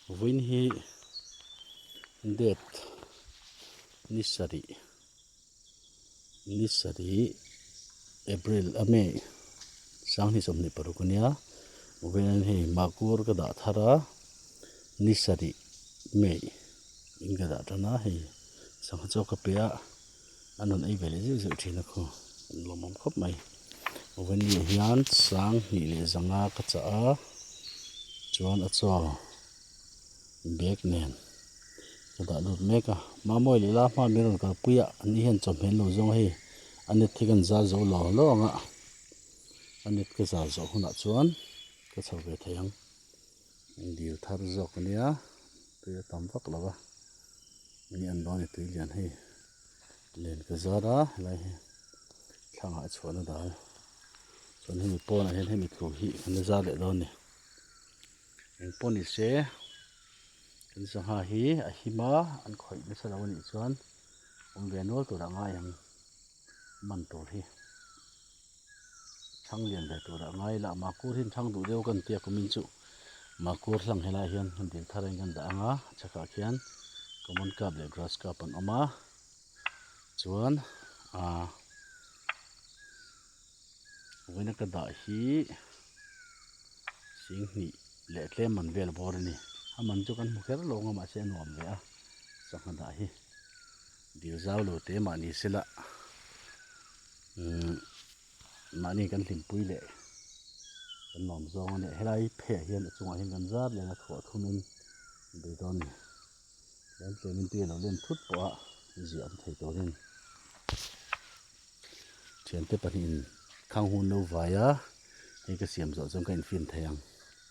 Vawiin hi date ni sarih ni sarih April a May sanghnih 26 ania vawiin hei makur ka dah thar a ni sarih May in ka dah tan a hei sangha chaw ka pe a an rawn ei ve leh zeuh zeuh thin a khaw an lawmawm khawp mai vawiin ah hian sanghnih leh zanga ka chah a chuan a chaw bag nen ka dah lut mek a mamawi leh la hma min rawn kalpui a an ni hian chawhmeh an lo zawng a hei a net hi kan zal zo lo lo ang a a net ka zal zawh hunah chuan ka chho ve thei ang dil thar zawk ania tui a tam vak lo va ni an dawn a tui lian hei len ka zar a helai hi thlangah a chhuahna dal chuan hemi pawnah hian hemi tlu hi kan la zar leh dawn a ni. Eng pawh ni se kan sangha hi a him a an khawih nasa lo anih chuan awm ve nual tur a ngai ang man tur hi chhang lian ve tur a ngai la makur hi an chhang duh deuh kan tia kumin chu makur hlang helai hian han dil thar in kan dah ang a chhakah khian common cup leh grass cup an awm a chuan ahh Vawiina ka dah hi singhnih leh tlem man vel bawr a ni. A man chu kan hmu kher lo ang a mahse a nuam ve a sangha dah hi dil zau lo te mahni sela umm mahni kan hlimpui leh kan nuam zawng a nia helai pheiah hian a chungah hian kan zar leh a thuah thumin bei dawn a ni. Tlem tlemin tui a lo len thut pawh a ziah awm thei turin. Thiante pahnihin khang hun lo vai a, hei ka siam zawh chuan ka infin thei ang.